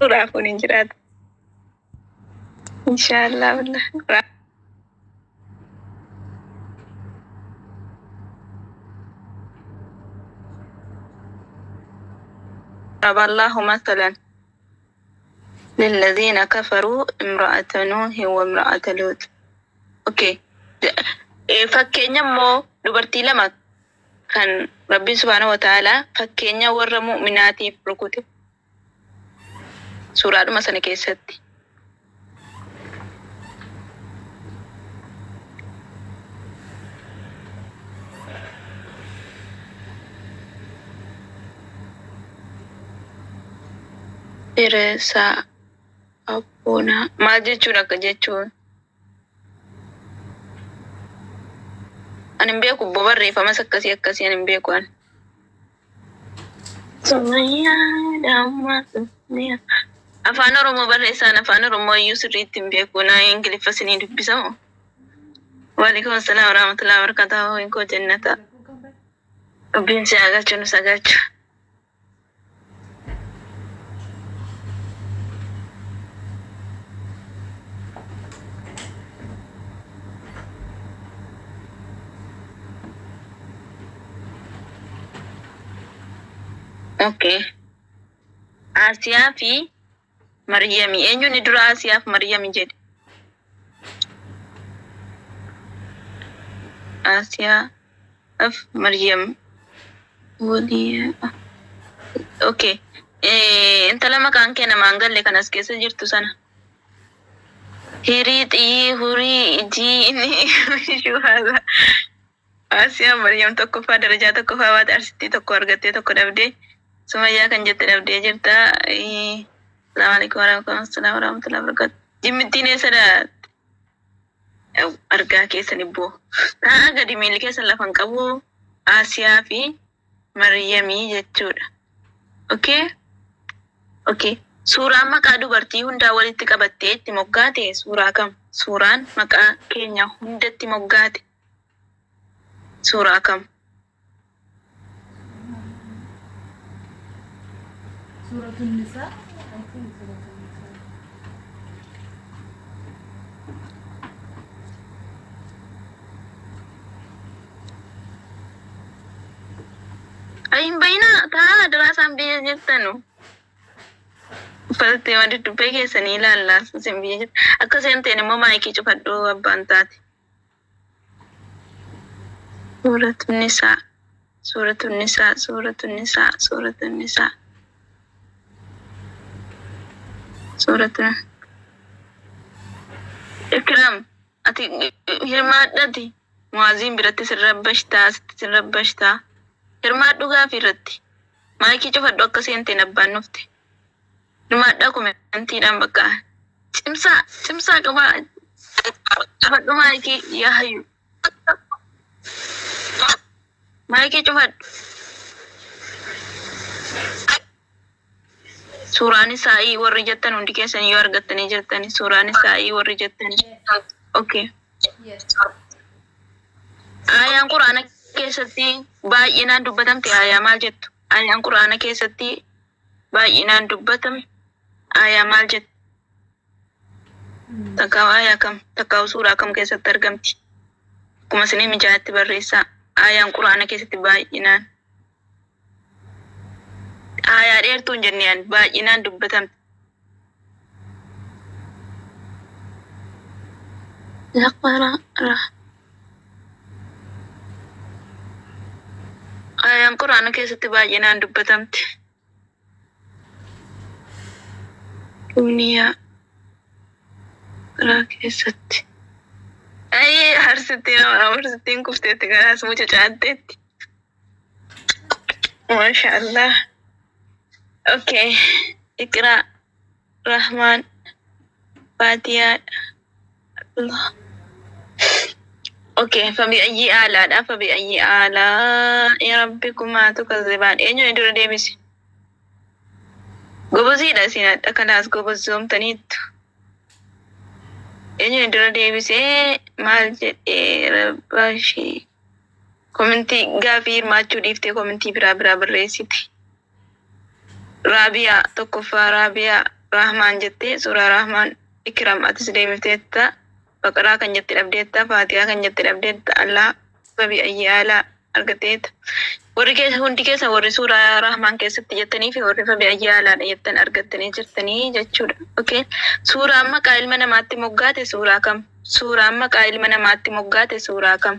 Raafuun hin jiraatu. Inshaallah wallah. ضرب الله مثلا للذين كفروا امرأة نوح وامرأة لوط. Okay. Fakkeenya immoo dubartii lama kan Rabbiin subhaanahu wa ta'aalaa fakkeenya warra mu'minaatiif rukute suuraadhuma sana keessatti. Dheeressaa Abboonaa maal jechuudha akka jechuun? Ani hin beeku obbo barreeffamas akkasii akkasii ani hin beeku ani. Sumayyaa damma Sumayyaa. Afaan Oromoo barreessaan afaan Oromoo iyyuu sirriitti hin beeku. Naa Ingiliffa isinii dubbisamu. Waalaikum assalam warahmatullahi wabarakatuh. Ho'iin koo jannata. Rabbiin si haa galchu nus haa galchu. Okay. Asiyaa fi Maryami. Eenyuun dura Asiyaa fi Maryami jedhe? Asiyaa fi Maryam. Walii. Okay. Intala maqaan kee namaan galle kan as keessa jirtu sana. Hirii, xiyyi, hurii, ijii, shuhaza. Asiyaa Maryam tokkoffaa darajaa tokkoffaa baate arsittii tokko argattee tokko dhabdee Sumayyaa kan jette dhabdee jirta. Salaamu alaikum warahmatullahi warahmatullahi wabarakatuh. Jimmittiin eessadha? Argaa keessan ibboo. Taa'aa gadi miilli keessan lafa hin qabu. Asiyaa fi Maryamii jechuudha. Okay? Okay. Suuraan maqaa dubartii hundaa walitti qabattee itti moggaate suuraa kam? Suuraan maqaa keenya hundatti moggaate suuraa kam? Suuratul Nisaa. I think Suuratul Nisaa. Ay, hin bayinaa taa'aa duraa isaan biyya jirtanu. Uffattee waan duddubbee keessanii ilaallaa isin biyya jirtu. Akka isheen ta'een immoo maayikii cufadhu abbaan taate. Suuratu Nisaa. Suuratu Nisaa. Suuratu Nisaa. Suuratu Nisaa. Suuratu Ikram ati hirmaadhati Muaziin biratti sin rabbashtaa asitti sin rabbashtaa hirmaadhu gaafii irratti maayikii cufadhu akka seenteen abbaan dhufte hirmaadhaa komentiidhaan bakka cimsaa cimsaa qabaa cufadhu maayikii yaa hayyu maayikii cufadhu. Suuraan isaa'ii warri jettan hundi keessan yoo argattanii jirtani suuraan isaa'ii warri jettan. Okay. Yes. Aayaan Qur'aana keessatti baay'inaan dubbatamte aayaa maal jettu? Aayaan Qur'aana keessatti baay'inaan dubbatamte aayaa maal jettu? Takkaa aayaa kam? Takkaa suuraa kam keessatti argamti? Akkuma isinii mijaa'etti barreessaa. Aayaan Qur'aana keessatti baay'inaan aayaa dheertuu hin jenne ani baay'inaan dubbatamte. Laqara ra. Aayaan Qur'aana keessatti baay'inaan dubbatamte. Duniyaa biraa keessatti. Ayii harsittiin harsittiin kufteetti garaas mucucaatteetti. Maasha Allah. Okay. Iqraa Rahmaan Faatiyaa Allah. Okay. Fabi'ayyi aalaadha. Fabi'ayyi aalaa rabbikumaa tukazzibaan. Eenyuun dura deebise? Goboziidha isin hadha kanaas gobozoomtaniittu. Eenyuun dura deebisee maal jedhee rabbashee? Komentii gaafii hirmaachuu dhiiftee komentii biraa biraa barreessite. Raabiyaa tokkoffaa Raabiyaa Rahmaan jettee suuraa Rahmaan Ikram atis deebifteetta. Baqaraa kan jette dhabdeetta. Faatihaa kan jette dhabdeetta. Allah babi ayyaala argateetta. Warri keessa hundi keessa warri suuraa Rahmaan keessatti jettanii fi warri fabi ayyaalaadha jettan argattanii jirtanii jechuudha. Okay. Suuraan maqaa ilma namaatti moggaate suuraa kam? Suuraan maqaa ilma namaatti moggaate suuraa kam?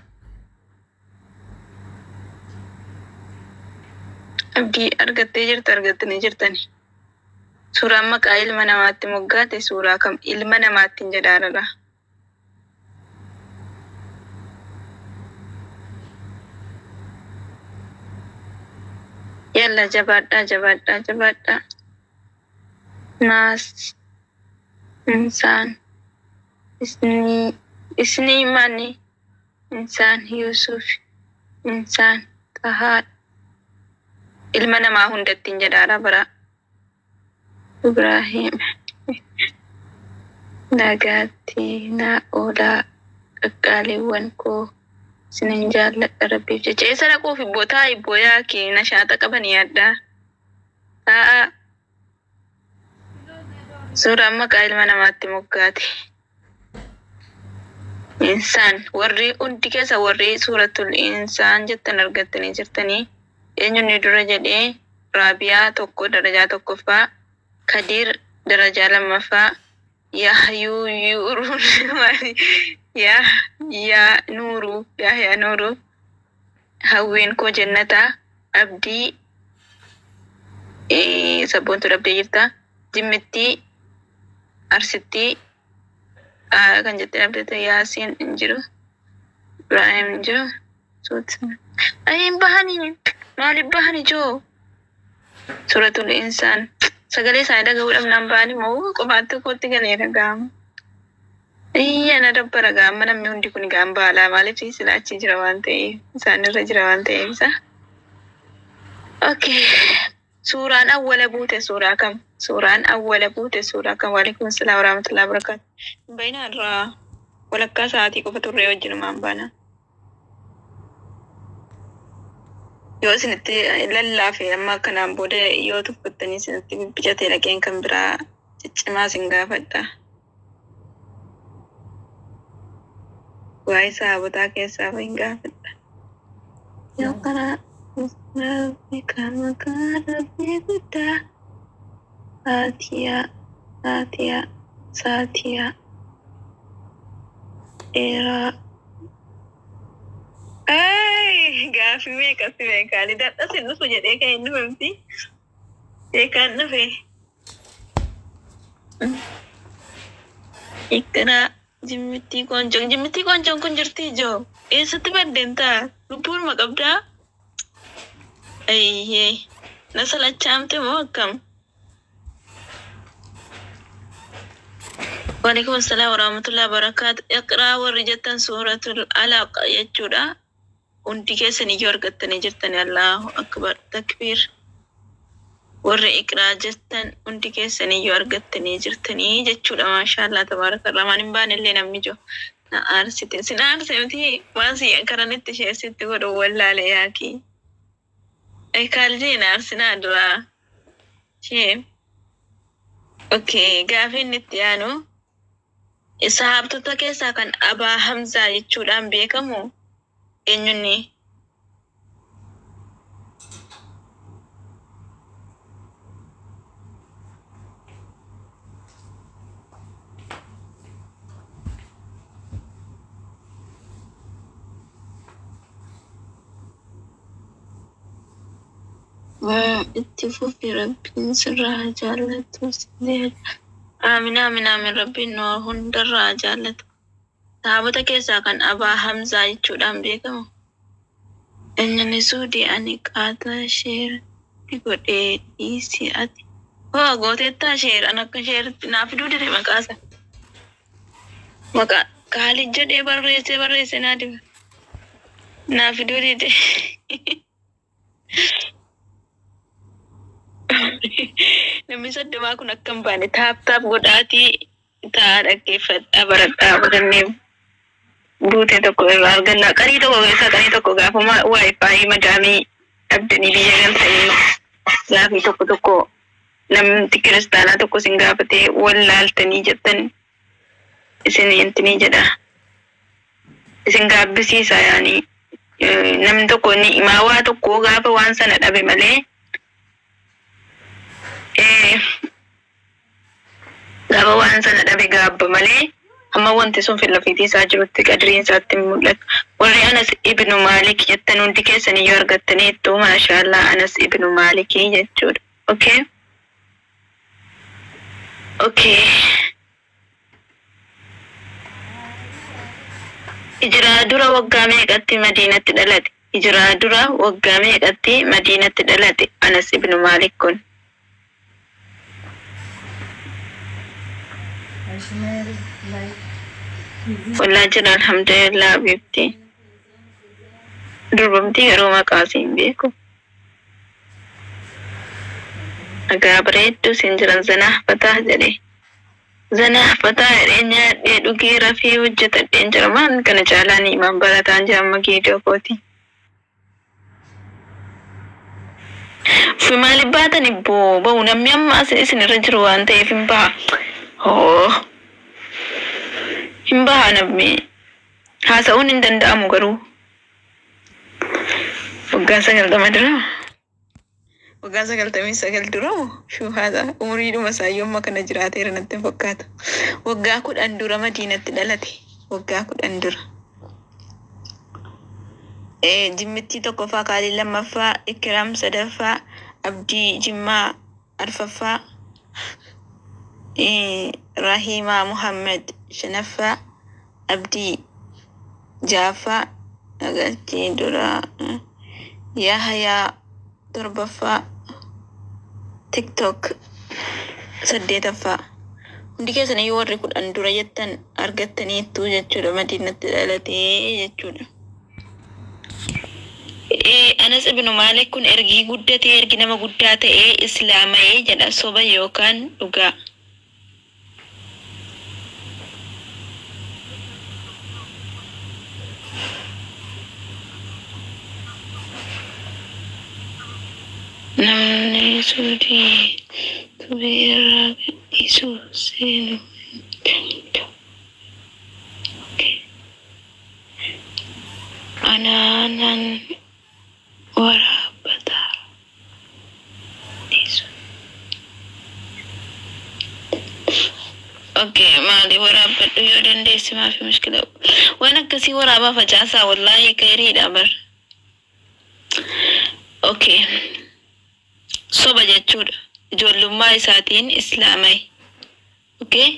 Abdii argattee jirta argattanii jirtani. Suuraan maqaa ilma namaatti moggaate suuraa kam? Ilma namaatti hin jedhaarara. Yalla jabaadhaa jabaadhaa jabaadhaa. Naas insaan isnii isnii mani insaan Yusuf insaan Tahaa ilma namaa hundatti hin jedhaara bara Ibrahim nagaatti naa oolaa qaqqaaliiwwan koo isinin jaalladha rabbiif jecha eessa dhaquuf ibboo taa ibboo yaaki nashaata qaban yaaddaa taa'aa suuraan maqaa ilma namaatti moggaate insaan warri hundi keessa warri suuratul insaan jettan argattanii jirtanii eenyunni dura jedhee Raabiyaa tokko darajaa tokkoffaa Kadiir darajaa lammaffaa Yahyuu Yuuruu Yahyaa Nuuruu Yahyaa Nuuruu Hawwiin koo jennataa Abdii sabboontuu dhabdee jirta Jimmittii Arsittii kan jette dhabdete Yaasiin hin jiru Ibraahim hin jiru Suut hin bahanii maaliif bahani joo Suuratul insaan sagalee isaanii dhaga'uu dhabnaan bahanii moo qofaatti kootti galeera gaama. Iyya na dabbara gaama namni hundi kun gaan baalaa maaliif sila achi jira waan ta'eef isaan irra jira waan ta'eef isa. Okay. Suuraan awwala buute suuraa kam? Suuraan awwala buute suuraa kam? Waalaikum salaam warahmatullahi wabarakatuh. Bayinaa irraa walakkaa sa'aatii qofa turree wajjinumaan baana. Yoo isinitti lallaafe amma kanaan booda yoo tuffattanii isinitti bibbicate dhaqeen kan biraa ciccimaa isin gaafadha. Waa'ee sahaabotaa keessaa hin gaafadha. Yoo karaa Rabbi maqaa Rabbii guddaa Faatiyaa Faatiyaa Saatiyaa dheeraa. Ay, gaafii meeqatti beekaani dadhas hin dhufu jedhee kan hin dhufe miti. Beekaan dhufe. Iqraa jimmittii qooncoon jimmittii qooncoon kun jirti ijoo eessatti baddeen ta'a lubbuunuma qabdaa? Ayyee na salachaamte moo akkam? Waalaikum assalam warahmatullahi wabarakatuh. Iqraa warri jettan suuratul alaq jechuudha. Hundi keessan iyyuu argattanii jirtani. Allahu akbar takbiir. Warri iqraa jettan hundi keessan iyyuu argattanii jirtanii jechuudha. Maashaallah tabaaraka rahmaan hin baane illee namni jiru. Na aarsite. Sin aarse miti waan si karan itti ishee sitti godhu wallaale yaaki. Kaalidee na aarsinaa duraa. Ishee. Okay, gaafiin itti aanu sahaabtota keessaa kan Abaa Hamzaa jechuudhaan beekamu eenyunni? Itti fufi rabbiin sirraa haa jaallatu. Aamin aamin aamin rabbiin nu hundarraa haa jaallatu. Sahaabota keessaa kan Abaa Hamzaa jechuudhaan beekamu. Eenyuni suudii ani qaata share godhee dhiisi ati. Hoo gooteettaa share an akka share naa fiduu dide maqaasa. Maqaa Kaalid jedhee barreessee barreessee naa dibe. Naa fiduu dide. Namni soddomaa kun akka hin baane tap tap godhaatii taa'aa dhaggeeffadhaa baradhaa barannee buute tokko irraa argannaa. Qarii tokko keessaa qarii tokko gaafuma WiFi madaamii dhabdanii biyya galtanii gaafii tokko tokko Namni kiristaanaa tokko isin gaafatee wallaaltanii jettan isin intinii jedha. Isin gaabbisiisa yaani namni tokko ni'imaa waa tokko gaafa waan sana dhabe malee gaafa waan sana dhabe gaabba malee amma wanti sun fillafiitii isaa jirutti qadriin isaatti hin mul'atu. Warri Anas ibnu Maalik jettan hundi keessan iyyuu argattaniittu, maashaallah, Anas ibnu Maalikii jechuudha. Okay? Okay. Hijiraa dura waggaa meeqatti Madiinatti dhalate? Hijiraa dura waggaa meeqatti Madiinatti dhalate Anas ibnu Maalik kun? Ashmari like Wallaa jira, alhamdulillah, bifti. Durbamtii garuu maqaa siin beeku. Dhagaa bareedduu siin jiran zanaa fataa jedhe. Zanaa fataa jedhee nyaadhee dhugee rafee hojjetadheen jira. Maan kana caalaa ni'imaan barataan jira amma geedoo kooti. Fi maaliif baatan ibboo bahu namni amma as isin irra jiru waan ta'eef hin baha. Hoo hin baha namni. Haasa'uun hin danda'amu garuu. Waggaa 90 dura. Waggaa 99 dura moo? Shuhaadha. Umuriidhuma isaa amma kana jiraateera natti hin fakkaatu. Waggaa 10 dura Madiinatti dhalate. Waggaa 10 dura. Jimmittii tokkoffaa, Kaalii lammaffaa, Ikiraam sadaffaa, Abdii Jimmaa arfaffaa, Rahiimaa Muhammad shanaffaa, Abdii ja'affaa, Nagalchii dura, Yahayaa torbaffaa, TikTok saddeetaffaa. Hundi keessan iyyuu warri 10 dura jettan argattaniittu jechuudha, Madiinatti dhalatee jechuudha. Anas ibnu Maalik kun ergi guddatee, ergi nama guddaa ta'ee islaama'ee jedha, soba yookaan dhugaa? Namni Suudii turee irraa gadhiisuuf seenuu hin danda'u. Okay. Anaanan waraabbataa dhiisu. Okay, maali waraabbadhu yoo dandeesse, maafi mushkila. Waan akkasii waraabaa facaasaa, wallaahi khayriidha bar. Okay. Soba jechuudha. Ijoollummaa isaatiin islaama'e. Okay.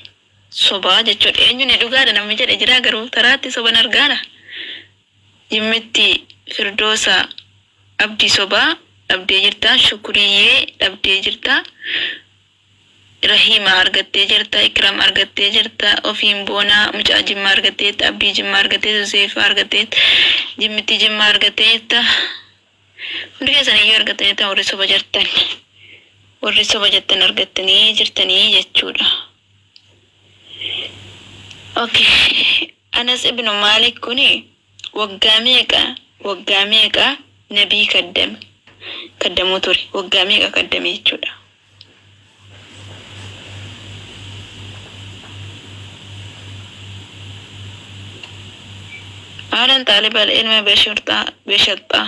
Soba jechuudha. Eenyuun dhugaadha namni jedhe jira garuu taraatti soban argaara. Jimmitti Firdoosa Abdii sobaa dhabdee jirta. Shukuriyyee dhabdee jirta. Rahima argattee jirta. Ikram argattee jirta. Ofiin boonaa mucaa Jimmaa argatteetta. Abdii Jimmaa argatteetta. Zeefaa argatteetta. Jimmitti Jimmaa argatteetta. Hundi keessan iyyuu argattaniita warri soba jirtan. Warri soba jettan argattanii jirtanii jechuudha. Okay. Anas ibnu Maalik kuni waggaa meeqa nabii kaddame? Kaddamuu ture. Waggaa meeqa kaddame jechuudha. Maalan طالب العلم بشرطة بشطة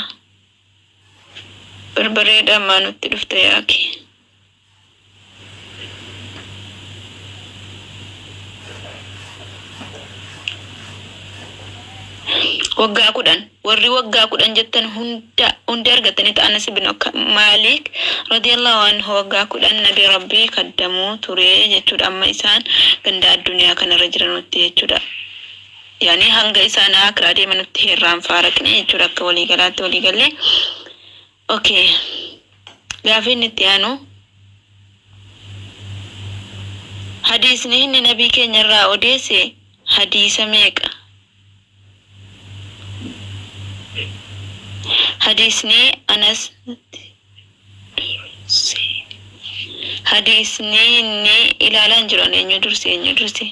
barbareedha ammaa nutti dhufte yaaki. Waggaa 10. Warri waggaa 10 jettan hunda hundi argattaniitu. Anas ibn Maalik radiyallahu anhu waggaa 10 nabi Rabbii kaddamuu ture jechuudha, amma isaan ganda addunyaa kanarra jiranutti jechuudha. Yaani hanga isaan akiraa deemanutti herraan faaraqne jechuudha, akka waliigalaatti waliigallee. Okay. Gaafiin itti aanu, hadiisni inni nabii keenya irraa odeesse hadiisa meeqa? Hadiisni Anas, hadiisni inni ilaalaa hin jiru ani, eenyu durse, eenyu durse.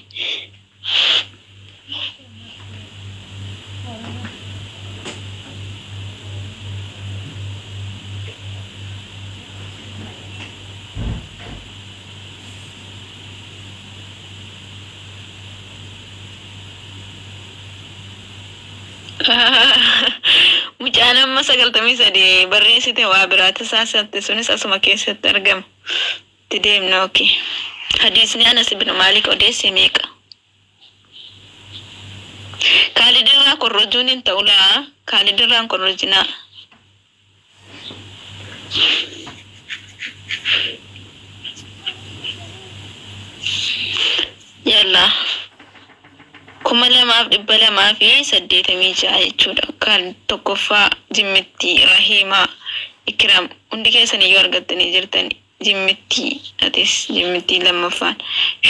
Mucaan amma 93 barreessite waa biraatti saasatte sunis asuma keessatti argama. Itti deemna okay. Hadiisni Anas ibn Maalik odeesse meeqa? Kaalidirraa korrojuun hin ta'u laa. Kaalidirraa hin korrojinaa. Yalla. 2286 jechuudha. Kan tokkoffaa Jimmitti Rahiimaa Ikiraam hundi keessan iyyuu argattanii jirtan. Jimmitti atis Jimmittii lammaffaan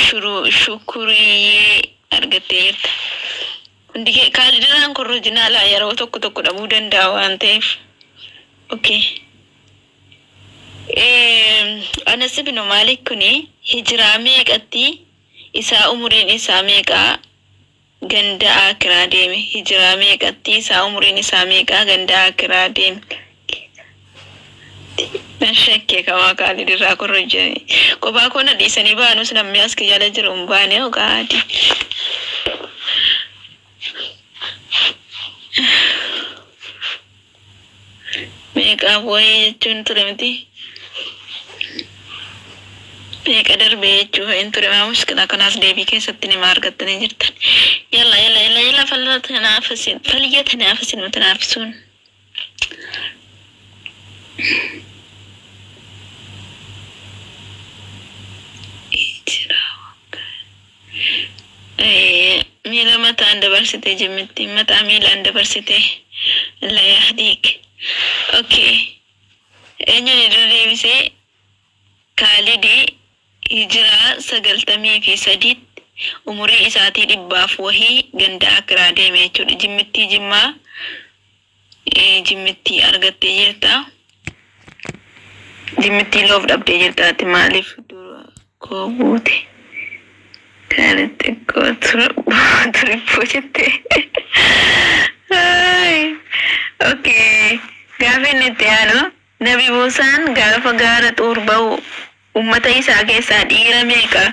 shuruu shukuriyyee argattee jirta. Hundi kee kaalidirraan korrojinaa laa yeroo tokko tokko dhabuu danda'a waan ta'eef. Okay. Anas ibn Maalik kuni hijiraa meeqatti isaa umuriin isaa meeqaa ganda aakiraa deeme? Hijiraa meeqatti isaa umuriin isaa meeqaa ganda aakiraa deeme? Nan shakke kamaa Kaalid irraa korrojjanii. Kophaa koo na dhiisanii baanus namni as jala jiru hin baane ogaadi. Meeqaaf wayii jechuun ture miti. Meeqa darbee jechuu hin ture maa mushkila kanaas deebii keessatti nima argattanii jirtan. Yalla yalla yalla yalla falya tanaafasin falya tanaafasin mutanaafisuun. Miila mataan dabarsite jimmitti mataa miilaan dabarsite la yahdiik. Okay. Eenyuun irra deebisee Kaalidi hijiraa 93tti umurii isaatii dhibbaaf wahii ganda akiraa deeme jechuudha. Jimmittii jimmaa jimmittii argattee jirta. Jimmittii loof dhabdee jirta ati maaliif dura koo buute? Kana xiqqoo turibboo jette. Okay. Gaafa inni itti aanu Nabi Muusaan gaafa gaara Xuur ba'u ummata isaa keessaa dhiira meeqa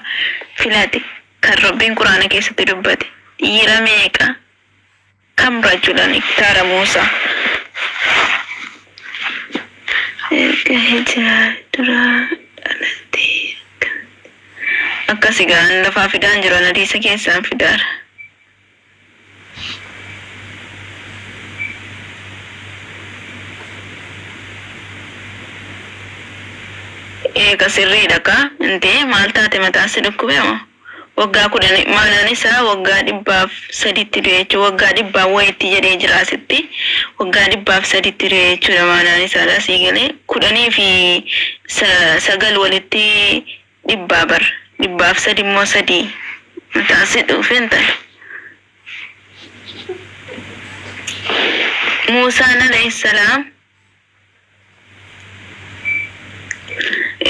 filate? Kan Rabbiin Quraana keessatti dubbate. Dhiira meeqa? Kam rajulan iktaara Muusaa? Erga hijiraa duraa dhalatee akkamitti? Akkasi gaa an lafaa fidaan jiru an hadiisa keessaan fidaara. Eega sirriidha kaa intee maal taate mataan si dhukkube moo? Waggaa kudhan maanaan isaa waggaa dhibbaaf saditti du'e jechuudha. Waggaa dhibbaaf wayitti jedhee jira asitti. Waggaa dhibbaaf saditti du'e jechuudha maanaan isaadha sii galee. Kudhanii fi sagal walitti dhibbaa bar. Dhibbaaf sadi immoo sadii. Mataan si dhufe intala. Muusaan alayhi salaam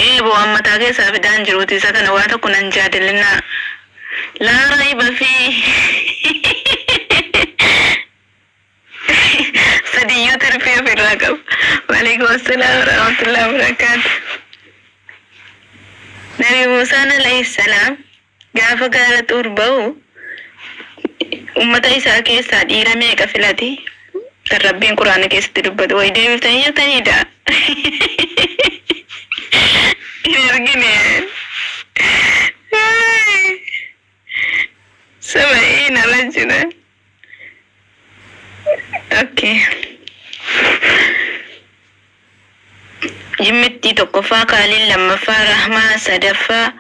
Ee boo an mataa keessaa fidaan jiruuti isa kana waa tokko nan jaadilinaa. Laa rayba fii sadiyyuu tirfii ofirraa qaba. Waalaikum assalaam warahmatullahi wabarakaatu. Nabi Muusaan alayhi salaam gaafa gaara Xuur ba'u ummata isaa keessaa dhiira meeqa filate? Kan Rabbiin Qur'aana keessatti dubbatu. Wayi deebiftanii jirtanii daa? Hin argine. Saba'iin ala jira. Okay. Jimmittii tokkoffaa, Kaaliin lammaffaa, Rahmaa sadaffaa,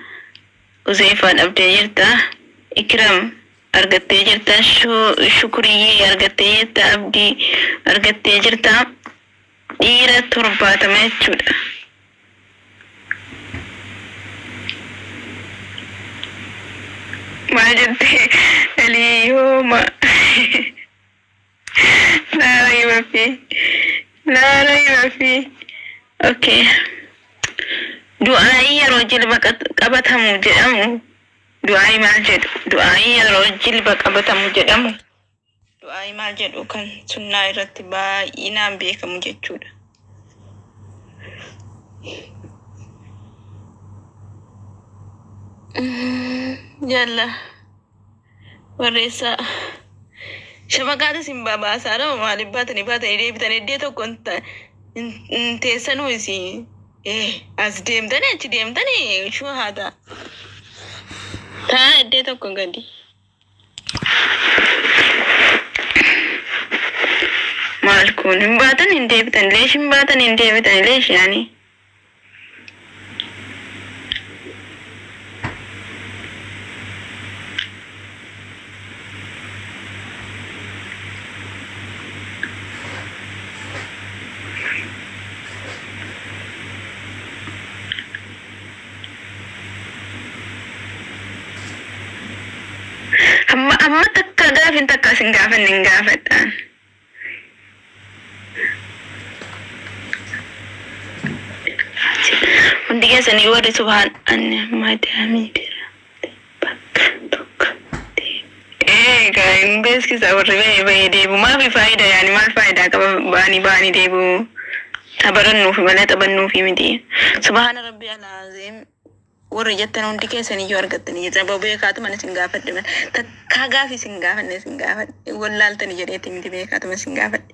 Uzeefaa dhabdee jirta. Ikram argattee jirta. Shukuriyyee argattee jirta. Abdii argattee jirta. Dhiira 70 jechuudha. Maal jette Alii yooma? Laa rayba fi. Laa rayba fi. Okay. Du'aa'ii yeroo jilba qabatamu jedhamu du'aa'ii maal jedhu? Du'aa'ii yeroo jilba qabatamu jedhamu du'aa'ii maal jedhu kan sunnaa irratti baay'inaan beekamu jechuudha. Yalla barreessaa. Shabaqaata isin babaasaa dha maaliif baatanii baatanii deebitanii iddoo tokko hin teessanuu isin. As deemtanii achi deemtanii shuu haa ta'a. Taa iddoo tokko gadi. Maal kun hin baatan hin deebitan leesh hin baatan hin deebitan leesh yaani. Amma amma takka gaafin takka isin gaafanne hin gaafadhaan. Hundi keessanii warri subhaan anni madaamii bira bakka tokko deemu. Egaa hin beeksisa warri bahee bahee deebi'u. Maafi faayidaa yaani maal faayidaa qaba ba'anii ba'anii deebi'u. Tapharannuufi malee taphannuufi miti. Subhaana rabbi alaaziim. Warri jettan hundi keessan iyyuu argattanii jirtan. Aboo beekaatuma isin gaafadhe malee. Takkaa gaafi isin gaafanne isin gaafadhe. Wallaaltanii jedheeti miti beekaatuma isin gaafadhe.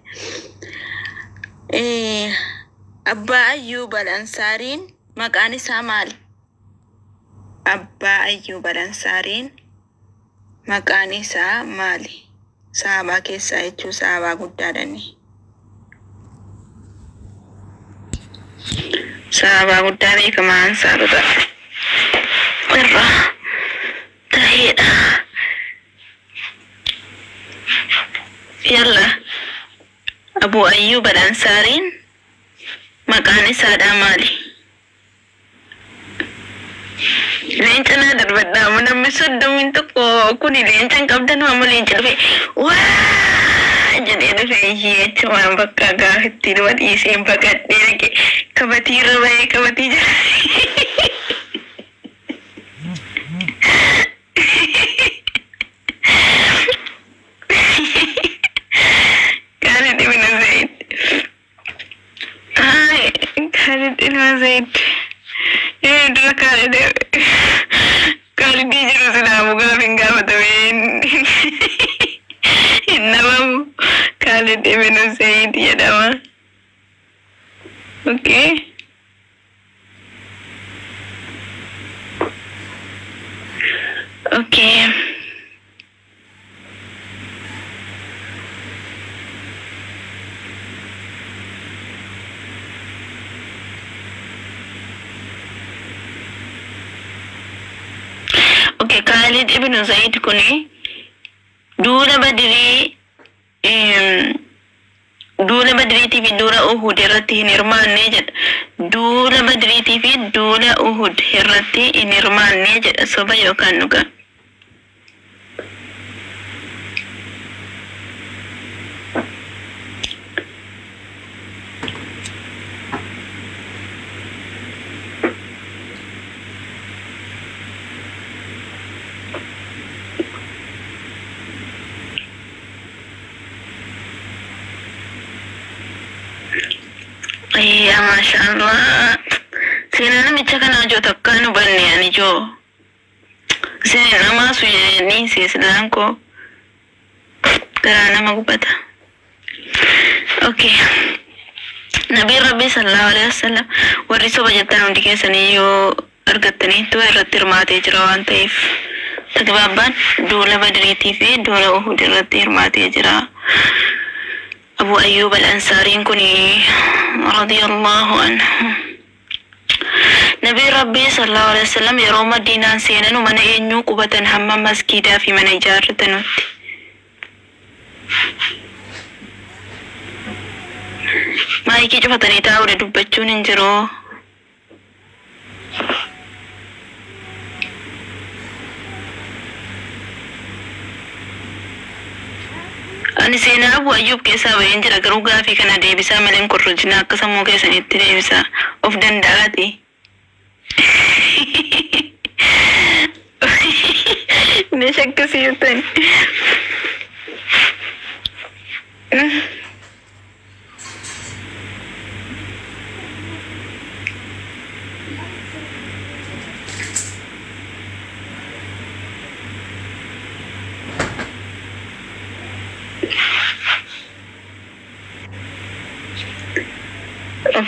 Abbaa Ayyuub Al-Ansaariin maqaan isaa maali? Abbaa Ayyuub Al-Ansaariin maqaan isaa maali? Sahabaa keessaa jechuun sahabaa guddaadhani. Sahabaa guddaa beekamaa ansaarota irraa ta'edha. Yalla Abu Ayyuub Al-Ansaariin maqaan isaadhaa maali? Leenca naa darbadhaa amma namni 31 kuni leenca hin qabdan amma leenca dhufe waa jedhee dhufe iyyee achumaan bakka gaafitti nama dhiisee baqadhee dhaqe kabatii irra bahee kabatii jala. Khalid ibn Zaid. Ay, Khalid ibn Zaid. Dura Khalid Khalidii jiru silaamu gaaf hin gaafatame hin dhabamu. Khalid ibn Zaid jedhama. Okay. Okay. Okay, Khalid ibn Zaid kuni duula Badirii duula Badriitii fi duula Uhud irratti hin hirmaanne jedha. Duula Badriitii fi duula Uhud irratti hin hirmaanne jedha. Soba yookaan dhugaa? Ayyaa maashaallah. Seenaa namicha kanaa joo takka hin hubanne ani joo. Isin namaasu jedhanii siislaan koo garaa nama gubata. Okay. Nabiin Rabbii sallallahu alaihi wasallam warri soba jettan hundi keessanii yoo argattaniittu irratti hirmaatee jira waan ta'eef tagbaabbaan duula Badriitii fi duula Uhud irratti hirmaatee jira. Abu Ayyuub Al-Ansaariin kun radiyallahu anhu. Nabiin Rabbii sallallahu alaihi wasallam yeroo Madiinaan seenanu mana eenyuu qubatan hamma masgiidaa fi mana ijaarratanutti? Maayikii cufatanii taa'uudha dubbachuun hin jiru. Ani seenaa Abu Ayyuub keessaa baheen jira garuu gaafii kana deebisaa malee hin korrojinaa akka sammuu keessanitti deebisaa of danda'aati. Ne shakkisii jettani.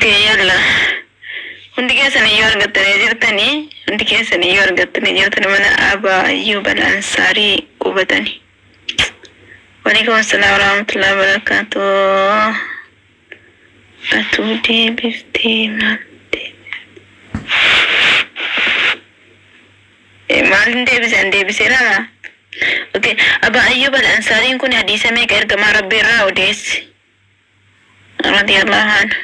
Okay, yalla. Hundi keessan iyyuu argattanii jirtanii, hundi keessan iyyuu argattanii jirtanii mana Abaa Ayyuub Al-Ansaarii qubatanii. Waalaikum assalam warahmatullahi wabarakatuh. Atuu deebiftee maal deebifte? Maalin deebisan deebisee laala? Okay, Abaa Ayyuub Al-Ansaariin kun hadiisa meeqa ergamaa Rabbii irraa odeesse? Radiyallahu anhu.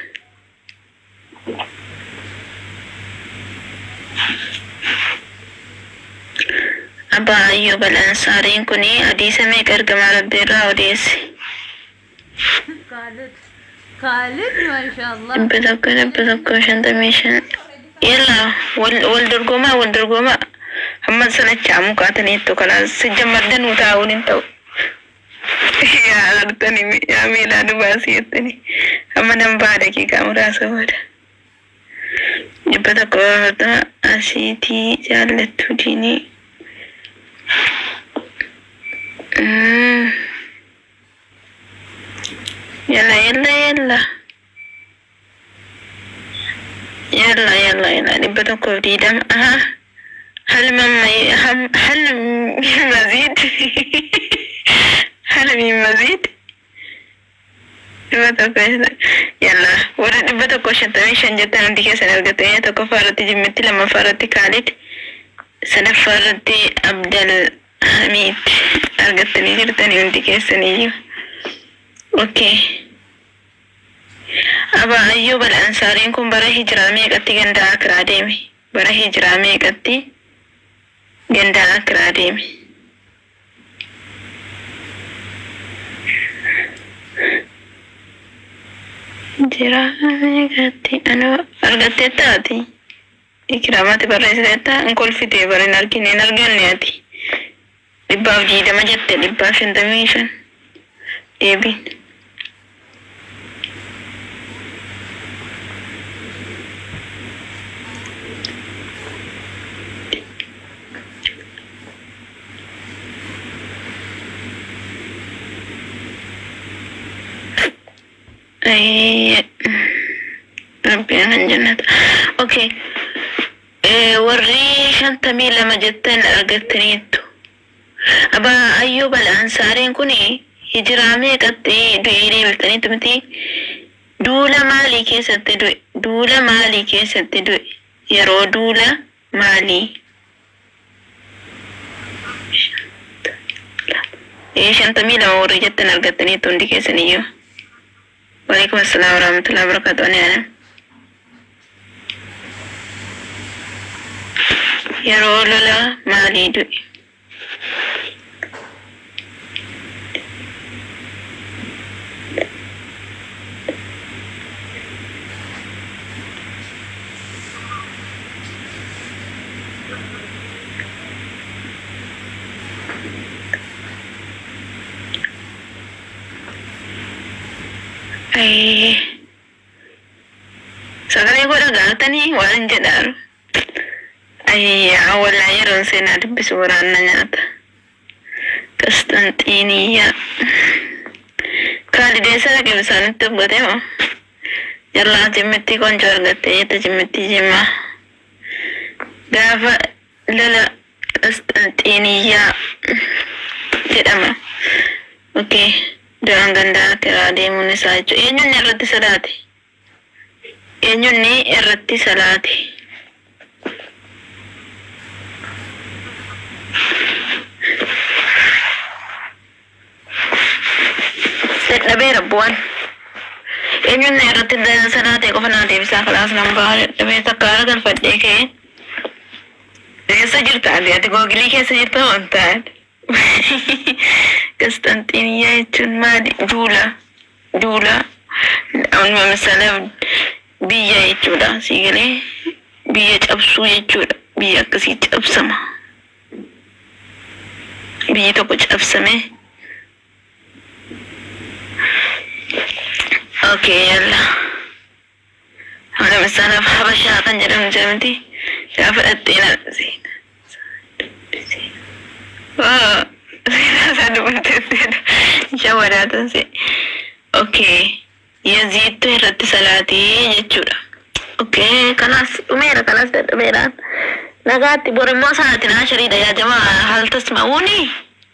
Abaa Ayyuub Al-Ansaariin kun hadiisa meeqa ergamaa Rabbii irraa odeesse? Khalid. Khalid, mashallah. 100, 155. Yalla, wal wal dorgomaa, wal dorgomaa. Hamma sanachaa kaataniittu kanaas sijjammaddanuu taa'uun hin ta'u. Yaa artanii yaa miilaa nu baasii jettanii amma nan ba'a daqiiqaa muraasa booda. 140 asiitii jaallattuu diinii. Yalla yalla yalla. Yalla yalla yalla, 120. Aha. هل من هل من مزيد؟ هل من مزيد؟ 100. Yalla, warra 155 jettan hundi keessan argatanii, tokkoffaa irratti Jimmitti, lammaffaa irratti Kaalid, sadaffaa irratti Abdal Hamid argattanii jirtanii hundi keessaniyyuu. Okay. Abaa Ayyuub Al-Ansaariin kun bara hijiraa meeqatti ganda Akiraa deeme? Bara hijiraa meeqatti ganda Akiraa deeme? Jiraa meeqatti anoo argatteetta ati? Ikiraamaatti barreessiteetta, hin kolfitee bara hin argine, hin arganne ati. 120 jette, 155 deebiin. Rabbiin kan jannata. Okay. Warri 52 jettan argattaniittu. Abaa Ayyuub Al-Ansaariin kun hijiraa meeqatti du'ee deebiftaniitu miti? Duula maalii keessatti du'e? Duula maalii keessatti du'e? Yeroo duula maalii? 52 warri jettan argattaniittu hundi keessaniyyuu. Waalaikum assalam warahmatullahi wabarakatuh. Ani ana. Yeroo lola maalii du'e? Ayii. Sagalee godha galatanii waan jedhaaru. Ayyaa, wallaa yeroon seenaa dubbisu waraanna nyaata. Qasxanxiiniyyaa. Kaalideessa dhaqee bisaanitti of gatee moo? Jallaa jimmittii konjoo argattee jette, jimmittii jimmaa. Gaafa lola Qasxanxiiniyyaa jedhama. Okay. Du'aan gandaa akiraa deemuun isaa jechuudha. Eenyuun irratti salaate? Eenyuun irratti salaate? Dadhabeera bu'aan. Eenyuun irratti salaate qofa naa deebisaa, kalaas nan ba'a, dadhabee takka haara galfadhee ka'ee. Eessa jirta ati? Ati googilii keessa jirta waan ta'an. Qasxanxiiniyyaa jechuun maali? Duula. Duula. Amma misalaaf biyya jechuudha. Sii galee, biyya cabsuu jechuudha. Biyya akkasii cabsama. Biyyi tokko cabsame. Okay, yalla. Amma misalaaf Habashaa kan jedhamu jira miti. Gaafa dhattee na seenaa. Seenaa isaa dubbifteetti. Shawwadaatan see. Okay. Yaziidtu irratti salaatii jechuudha. Okay, kanaas dhumeera kanaas dadhabeeraan. Nagaatti bor immoo sa'aatiin ashariidha yaa jamaa hal tasma'uuni.